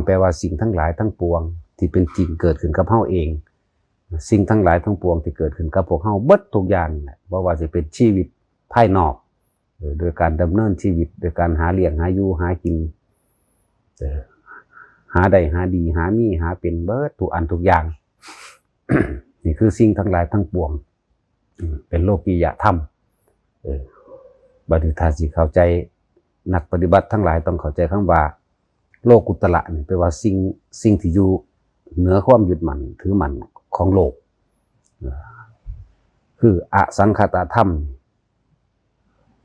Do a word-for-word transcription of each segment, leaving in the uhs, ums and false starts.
แปลว่าสิ่งทั้งหลายทั้งปวงที่เป็นจริงเกิดขึ้นกับเฮาเอง สิ่งทั้งหลายทั้งปวงที่เกิดขึ้นกับพวกเฮาเบิดทุกอย่างแหละ บ่ว่าสิเป็นชีวิตภายนอก เออ โดยการดำเนินชีวิต โดยการหาเลี้ยงหาอยู่หากิน เออ หาได้หาดีหามีหาเป็นเบิดทุกอันทุกอย่าง นี่คือสิ่งทั้งหลายทั้งปวง อืม เป็นโลกียธรรม เออ บัดนี้ถ้าสิเข้าใจ นักปฏิบัติทั้งหลายต้องเข้าใจคำว่า โลกุตระนี่แปลว่าสิ่ง สิ่งที่อยู่เหนือความยึดมั่นถือมั่นของโลก เออ คืออสังขตธรรม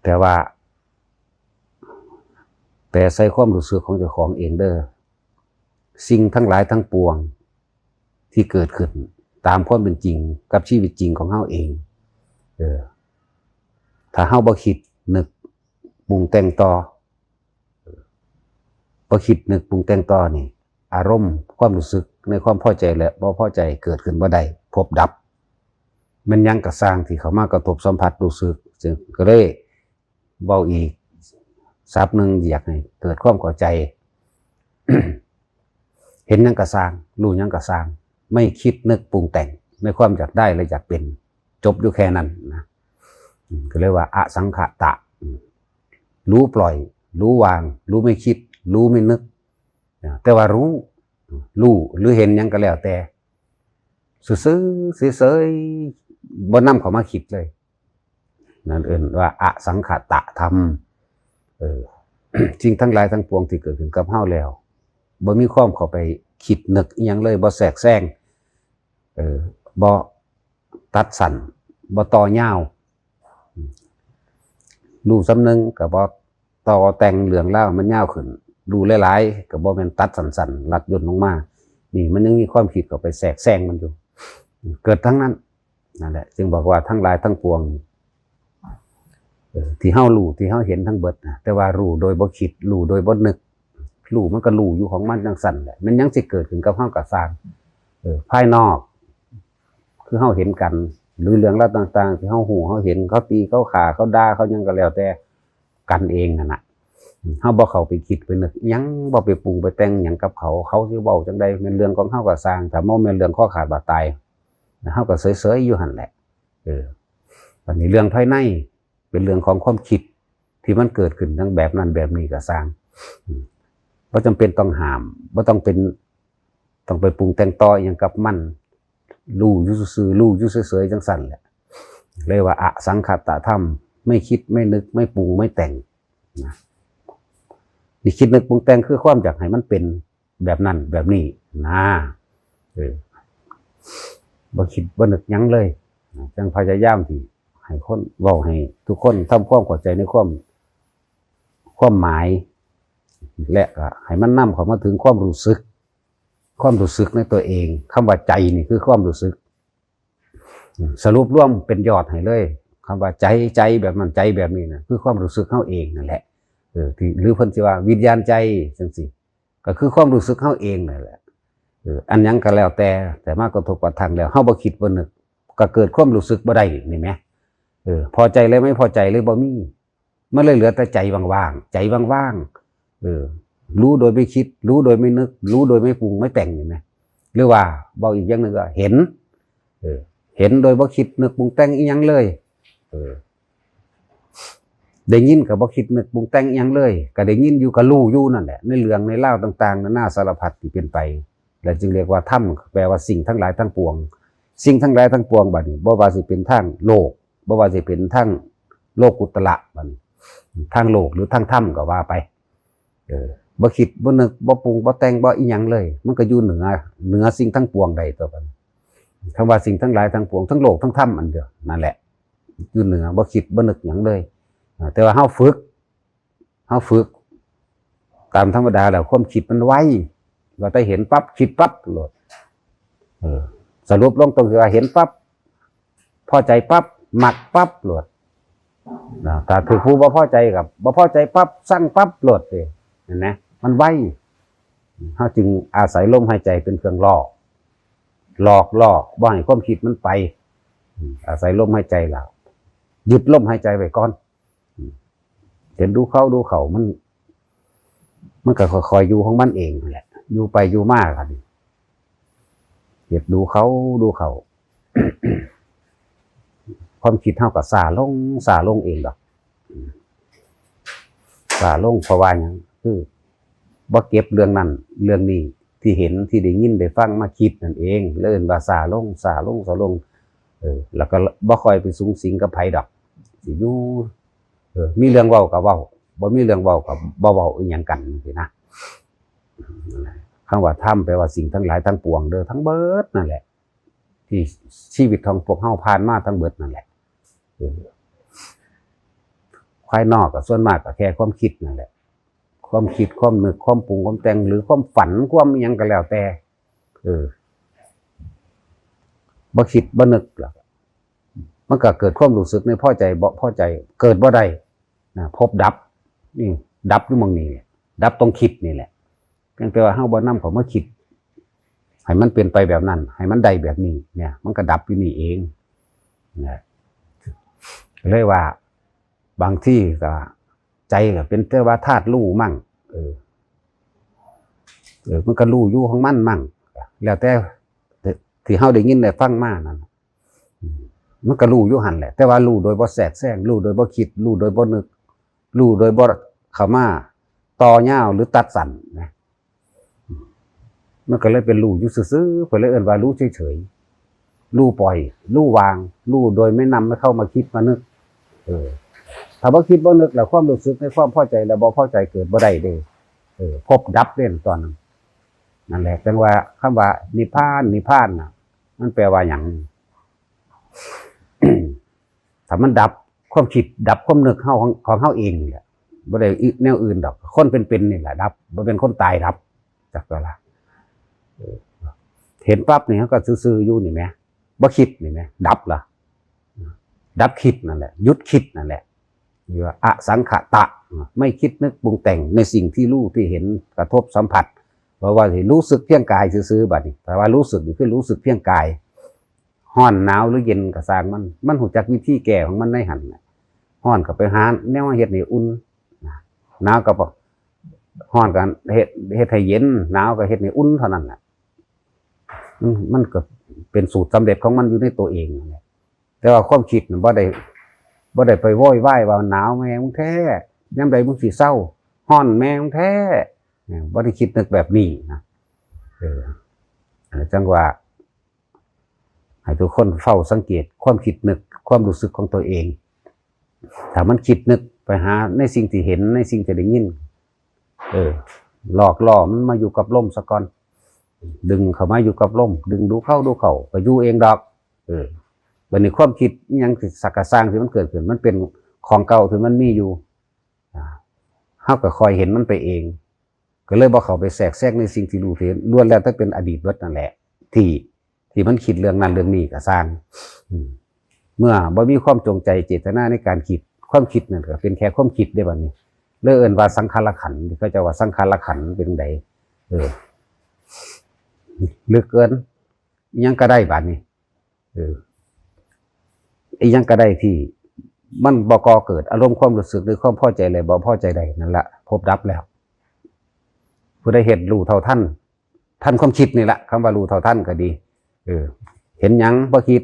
แต่ว่า แต่ใส่ความรู้สึกของเจ้าของเองเด้อ สิ่งทั้งหลายทั้งปวงที่เกิดขึ้นตามความเป็นจริงกับชีวิตจริงของเฮาเอง เออ ถ้าเฮาบ่คิดนึกปรุงแต่งต่อ บ่คิดนึกปรุงแต่งต่อนี่ อารมณ์ความรู้สึกในความพอใจและบ่พอใจเกิดขึ้นบ่ได้ พบดับ แม่นหยังกะซ่างที่เข้ามากระทบสัมผัสรู้สึก ซึ่งก็เลยเว้าอีกศัพท์หนึ่งอยากให้เกิดความเข้าใจ เห็นหยังกะซ่าง รู้หยังกะซ่าง ไม่คิดนึกปรุงแต่งในความอยากได้และอยากเป็น จบอยู่แค่นั้นนะ อืม ก็เรียกว่าอสังขตะ อืม รู้ปล่อย รู้วาง รู้ไม่คิด รู้ไม่นึก นะ แต่ว่ารู้ รู้หรือเห็นหยังก็แล้วแต่ ซื่อๆ เฉยๆ บ่นำเข้ามาคิดเลย นั่นเอิ้นว่าอสังขตะธรรม เออ สิ่งทั้งหลายทั้งปวงที่เกิดขึ้นกับเฮาแล้ว บ่มีความเข้าไปคิดนึกอิหยังเลย บ่แทรกแซง เออ บ่ตัดสั้น บ่ต่อยาว รู้ส่ำหนึ่งก็บ่ต่อแต่งเรื่องราวให้มันยาวขึ้น รู้หลายๆ ก็บ่แม่นตัดสั้นๆ ลัดย่นลงมา นี่มันยังมีความคิดเข้าไปแทรกแซงมันอยู่ เกิดทั้งนั้น นั่นแหละ จึงบอกว่าทั้งหลายทั้งปวง เออ ที่เฮารู้ ที่เฮาเห็นทั้งเบิดนะ แต่ว่ารู้โดยบ่คิด รู้โดยบ่นึก รู้มันก็รู้อยู่ของมันจั่งซั้นแหละ มันยังสิเกิดขึ้นกับเฮาก็ซ่าง เออ ภายนอก คือเฮาเห็นกัน หรือเรื่องราวต่างๆ ที่เฮารู้ เฮาเห็น เขาตี เขาฆ่า เขาด่า เขาหยังก็แล้วแต่ กันเองนั่นน่ะ เฮาบ่เข้าไปคิดไปนึกหยัง บ่ไปปรุงไปแต่งหยังกับเขา เขาสิเว้าจั่งใด แม่นเรื่องของเฮาก็ซ่าง ถ้าบ่แม่นเรื่องคอขาดบาดตาย เฮาก็เฉยๆ อยู่หั่นแหละ เออ บัดนี้เรื่องภายใน เป็นเรื่องของความคิดที่มันเกิดขึ้นทั้งแบบนั้นแบบนี้ก็ซ่าง อืม บ่จำเป็นต้องห้าม บ่ต้องเป็น ต้องไปปรุงแต่งต่ออิหยังกับมัน รู้อยู่ซื่อๆ รู้อยู่เฉยๆ จั่งซั้นแหละ เรียกว่าอสังขตะธรรม ไม่คิดไม่นึก ไม่ปรุงไม่แต่ง นะ นี่คิดนึกปรุงแต่งคือความอยากให้มันเป็นแบบนั้นแบบนี้นะ เออ บ่คิดบ่นึกหยังเลย จั่งพยายามที่ให้คน เว้าให้ทุกคนทำความเข้าใจในความ ความหมาย และก็ให้มันนำเข้ามาถึงความรู้สึก ความรู้สึกในตัวเอง คำว่าใจนี่คือความรู้สึก สรุปรวมเป็นยอดให้เลย คำว่าใจ ใจแบบนั้น ใจแบบนี้นะ คือความรู้สึกเฮาเองนั่นแหละ เออ ที่ หรือเพิ่นสิว่าวิญญาณใจจั่งซี้ ก็คือความรู้สึกเฮาเองนั่นแหละ เออ อันหยังก็แล้วแต่ แต่มากระทบกระทั่งแล้ว เฮาบ่คิดบ่นึก ก็เกิดความรู้สึกบ่ได้นี่แหม เออ พอใจเลยไม่พอใจเลยบ่มี มันเลยเหลือแต่ใจว่างๆ ใจว่างๆ เออ รู้โดยไม่คิด รู้โดยไม่นึก รู้โดยไม่ปรุงไม่แต่ง เห็นไหม หรือว่าเว้าอีกอย่างหนึ่งก็เห็น เออ เห็นโดยบ่คิดนึกปรุงแต่งอิหยังเลย เออ ได้ยินก็บ่คิดนึกปรุงแต่งอิหยังเลย ก็ได้ยินอยู่ก็รู้อยู่นั่นแหละ ในเรื่องในราวต่างๆ นานาสารพัดที่เป็นไป และจึงเรียกว่าธรรม แปลว่าสิ่งทั้งหลายทั้งปวง สิ่งทั้งหลายทั้งปวงบัดนี้ บ่ว่าสิเป็นทางโลก บ่ว่าสิเป็นทางโลกุตระบัดนี้ ทางโลกหรือทางธรรมก็ว่าไป เออ บ่คิดบ่นึก บ่ปรุงบ่แต่ง บ่อิหยังเลย มันก็อยู่เหนือ เหนือสิ่งทั้งปวงได้ตัวบัดนี้ คำว่าสิ่งทั้งหลายทั้งปวง ทั้งโลกทั้งธรรมอันเดียวนั่นแหละ อยู่เหนือ บ่คิดบ่นึกหยังเลย อ่า แต่ว่าเฮาฝึก เฮาฝึก ตามธรรมดาแล้วความคิดมันไว ว่าแต่เห็นปั๊บคิดปั๊บโลด เออ สรุปลงตรงที่ว่าเห็นปั๊บ พอใจปั๊บ มักปั๊บโลด นะ ถ้าถือผู้บ่พอใจกับบ่พอใจปั๊บ ซังปั๊บโลดเด้ เห็นไหม มันไว เฮาจึงอาศัยลมหายใจเป็นเครื่องล่อ หลอกล่อ บ่ให้ความคิดมันไป อืม อาศัยลมหายใจล่ะ ยึดลมหายใจไว้ก่อน อืม เห็นดูเข้าดูเข้า มัน มันก็ค่อยๆ อยู่ของมันเองนั่นแหละ อยู่ไปอยู่มาครับ เฮ็ดดูเข้าดูเข้า ความคิดเฮาก็ช้าลงช้าลงเองดอก ช้าลงเพราะว่าหยัง คือบ่เก็บเรื่องนั้นเรื่องนี้ที่เห็นที่ได้ยินได้ฟังมาคิดนั่นเอง เลยเอิ้นว่าช้าลงช้าลงช้าลง เออ แล้วก็บ่ค่อยไปสุงสิงกับไผดอก สิอยู่ เออ มีเรื่องเว้าก็เว้า บ่มีเรื่องเว้าก็บ่เว้าอีหยังกันจังซี้นะ คำว่าธรรมแปลว่าสิ่งทั้งหลายทั้งปวงเด้อ ทั้งเบิดนั่นแหละ ที่ชีวิตของพวกเฮาผ่านมาทั้งเบิดนั่นแหละ เออ ภายนอกก็ส่วนมากก็แค่ความคิดนั่นแหละ ความคิด ความนึก ความปรุง ความแต่ง หรือความฝัน ความอิหยังก็แล้วแต่ เออ บ่คิดบ่นึกหรอก มันก็เกิดความรู้สึกในพอใจบ่พอใจ เกิดบ่ได้นะ พบดับ นี่ ดับอยู่หม่องนี้แหละ ดับตรงคิดนี่แหละ เพียงแต่ว่าเฮาบ่นำเข้ามาคิด ให้มันเป็นไปแบบนั้น ให้มันได้แบบนี้ เนี่ย มันก็ดับอยู่นี่เอง นะ เลยว่า บางทีก็ใจก็เป็นแต่ว่าธาตุรู้มั่ง เออ เออ มันก็รู้อยู่ของมันมั่ง แล้วแต่ที่เฮาได้ยินได้ฟังมานั่น อืม มันก็รู้อยู่หั่นแหละ แต่ว่ารู้โดยบ่แทรกแซง รู้โดยบ่คิด รู้โดยบ่นึก รู้โดยบ่เข้ามาต่อยาวหรือตัดสั้นนะ มันก็เลยเป็นรู้อยู่ซื่อๆ เพิ่นเลยเอิ้นว่ารู้เฉยๆ รู้ปล่อย รู้วาง รู้โดยไม่นำไม่เข้ามาคิดมานึก เออ ถ้าบ่คิดบ่นึกแล้วความรู้สึกในความพอใจและบ่พอใจเกิดบ่ได้เด้ เออ พบดับเด้ตอนนั้น นั่นแหละ จั่งว่าคำว่านิพพาน นิพพานน่ะ มันแปลว่าหยัง ถ้ามันดับความคิดดับความนึกเฮาของ ของเฮาเองนี่แหละ บ่ได้อิแนวอื่นดอก คนเป็นๆ นี่แหละดับ บ่เป็นคนตายดับ จักตัวละ เออ เห็นปั๊บนี่เฮาก็ซื่อๆ อยู่นี่แหม บ่คิดนี่แหม ดับละ ดับคิดนั่นแหละ หยุดคิดนั่นแหละ เรียกว่าอสังขตะ ไม่คิดนึกปรุงแต่งในสิ่งที่รู้ที่เห็นกระทบสัมผัส เพราะว่าสิรู้สึกเพียงกายซื่อๆ บัดนี้ แต่ว่ารู้สึกนี่คือรู้สึกเพียงกาย ร้อนหนาวหรือเย็นก็ซ่างมัน มันฮู้จักวิธีแก้ของมันในหั่นน่ะ ร้อนก็ไปหาแนวมาเฮ็ดให้อุ่น หนาวก็บ่ ร้อนก็เฮ็ด เฮ็ดให้เย็น หนาวก็เฮ็ดให้อุ่นเท่านั้นน่ะ มัน มันก็เป็นสูตรสำเร็จของมันอยู่ในตัวเองนั่นแหละ แต่ว่าความคิดน่ะบ่ได้ บ่ได้ไปโวยวายว่าหนาวแม่มึงแท้ ยามใดมึงสิเซา ร้อนแม่มึงแท้ เนี่ย บ่ได้คิดนึกแบบนี้นะ เออ จั่งว่า ให้ทุกคนเฝ้าสังเกตความคิดนึก ความรู้สึกของตัวเอง ถ้ามันคิดนึกไปหาในสิ่งที่เห็น ในสิ่งที่ได้ยิน เออ หลอกล่อมันมาอยู่กับลมซะก่อน ดึงเข้ามาอยู่กับลม ดึงดูเข้าดูเข้า ก็อยู่เองดอก เออ บัดนี้ความคิดอิหยังที่สักกะซ่างที่มันเกิดขึ้น มันเป็นของเก่าที่มันมีอยู่ อ่า เฮาก็คอยเห็นมันไปเอง ก็เลยบ่เข้าไปแทรกแซงในสิ่งที่รู้ที่เห็น ล้วนแล้วแต่เป็นอดีตเบิดนั่นแหละ ที่ ที่มันคิดเรื่องนั้นเรื่องนี้ก็ซ่าง อืม เมื่อบ่มีความจงใจเจตนาในการคิด ความคิดนั่นก็เป็นแค่ความคิดเด้บัดนี้ เลยเอิ้นว่าสังขารขันธ์ ที่เขาเจ้าว่าสังขารขันธ์เป็นจั่งใด เออ ลึกเกิน อิหยังก็ได้บัดนี้ เออ อิหยังก็ได้ที่มันบ่ก่อเกิดอารมณ์ความรู้สึกหรือความพอใจและบ่พอใจใดนั่นละ พบดับแล้ว ผู้ใดเฮ็ดรู้เท่าทัน ทันความคิดนี่ละ คำว่ารู้เท่าทันก็ดี เออ เห็นหยังบ่คิด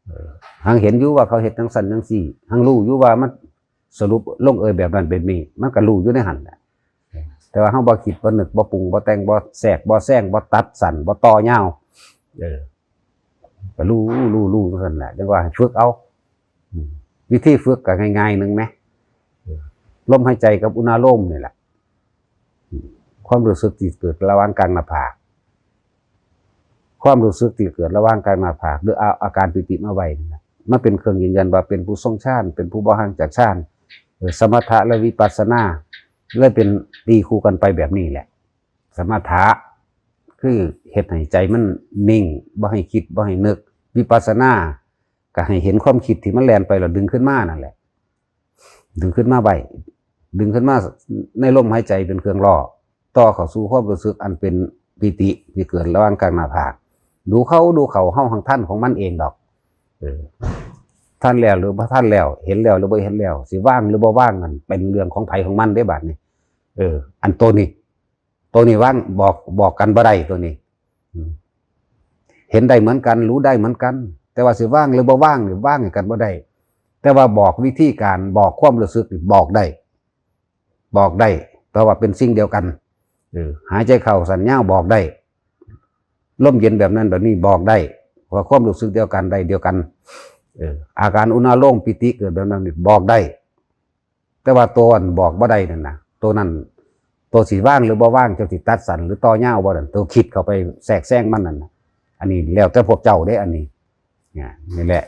เออ หังเห็นอยู่ว่าเขาเฮ็ดจั่งซั้นจั่งซี้ หังรู้อยู่ว่ามันสรุปลงเอยแบบนั้นแบบนี้ มันก็รู้อยู่ในหั่นแหละ แต่ว่าเฮาบ่คิดบ่นึกบ่ปรุงบ่แต่งบ่แทรกบ่แซงบ่ตัดสั้นบ่ต่อยาว เออ ก็รู้ รู้ รู้จั่งซั้นแหละ จั่งว่าให้ฝึกเอา อืม วิธีฝึกก็ง่ายๆ หนึ่งแหม เออ ลมหายใจกับอุณาโลมนี่แหละ อืม ความรู้สึกที่เกิดระหว่างกลางหน้าผาก ความรู้สึกที่เกิดระหว่างกลางหน้าผาก หรืออา อาการปีติมาไว้นี่นะ มันเป็นเครื่องยืนยันว่าเป็นผู้ทรงฌาน เป็นผู้บ่ห่างจากฌาน เออ สมถะและวิปัสสนา เลยเป็นตีคู่กันไปแบบนี้แหละ สมถะ คือเฮ็ดให้ใจมันนิ่ง บ่ให้คิด บ่ให้นึก วิปัสสนา ก็ให้เห็นความคิดที่มันแล่นไปแล้วดึงขึ้นมานั่นแหละ ดึงขึ้นมาไว้ ดึงขึ้นมาในลมหายใจเป็นเครื่องล่อ ต่อเข้าสู่ความรู้สึกอันเป็นปีติที่เกิดระหว่างกลางหน้าผาก ดูเข้า ดูเข้า เฮาหังทันของมันเองดอก เออ ทันแล้วหรือบ่ทันแล้ว เห็นแล้วหรือบ่เห็นแล้ว สิวางหรือบ่วางนั่นเป็นเรื่องของไผของมันเด้บัดนี้ เออ อันโตนี้ ตัวนี้ว่างบอกบอกกันบ่ได้ตัวนี้ อืม เห็นได้เหมือนกัน รู้ได้เหมือนกัน แต่ว่าสิว่างหรือบ่ว่างนี่ว่างให้กันบ่ได้ แต่ว่าบอกวิธีการบอกความรู้สึกนี่บอกได้ บอกได้ เพราะว่าเป็นสิ่งเดียวกัน เออ หายใจเข้าสั้นยาวบอกได้ ลมเย็นแบบนั้นแบบนี้บอกได้ เพราะความรู้สึกเดียวกันได้เดียวกัน เออ อาการอุณาโลมปิติเกิดแบบนั้นนี่บอกได้ แต่ว่าตัวอันบอกบ่ได้นั่นนะ ตัวนั้น ตัวสิว่างหรือบ่ว่าง เจ้าสิตัดสั้นหรือต่อยาวบ่นั่น ตัวคิดเข้าไปแทรกแซงมันนั่นนะ อันนี้แล้วแต่พวกเจ้าเด้ อันนี้ เนี่ย นี่แหละ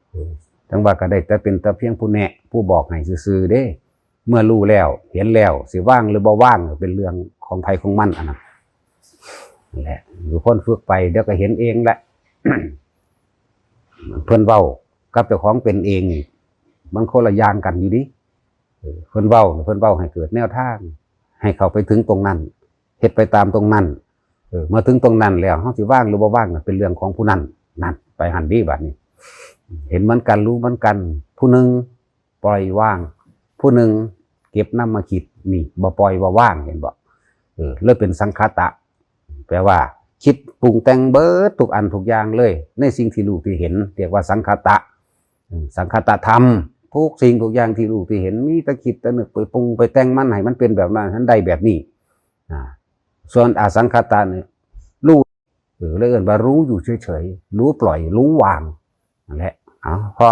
เออ จั่งว่าก็ได้แต่เป็นแต่เพียงผู้แนะ ผู้บอกให้ซื่อๆเด้ เมื่อรู้แล้ว เห็นแล้ว สิว่างหรือบ่ว่าง เป็นเรื่องของไผของมันอันนั้น นั่นแหละ อยู่คนฝึกไป เดี๋ยวก็เห็นเองแหละ เพิ่นเว้ากับเจ้าของเป็นเองนี่ มันคนละอย่างกันอยู่ดิ เออ เพิ่นเว้า เพิ่นเว้าให้เกิดแนวทาง ให้เข้าไปถึงตรงนั้น เฮ็ดไปตามตรงนั้น เออ มาถึงตรงนั้นแล้ว เฮาสิว่างหรือบ่ว่างน่ะ เป็นเรื่องของผู้นั้น นั่น ไปหั่นดิ บัดนี้ เห็นเหมือนกัน รู้เหมือนกัน ผู้หนึ่งปล่อยวาง ผู้หนึ่งเก็บนำมาคิด นี่ บ่ปล่อยบ่ว่าง เห็นบ่ เออ เลยเป็นสังคตะ แปลว่า คิดปรุงแต่งเบิดทุกอันทุกอย่างเลย ในสิ่งที่รู้ที่เห็น เรียกว่าสังคตะ อืม สังคตธรรม ทุกสิ่งทุกอย่างที่รู้ที่เห็น มีแต่คิดแต่นึกไปปรุงไปแต่งมันให้มันเป็นแบบนั้น ให้มันได้แบบนี้ อ่า ส่วนอสังคตะเนี่ย รู้ เออ เลยเอิ้นว่ารู้อยู่เฉยๆ รู้ปล่อย รู้วาง นั่นแหละ เอา พอ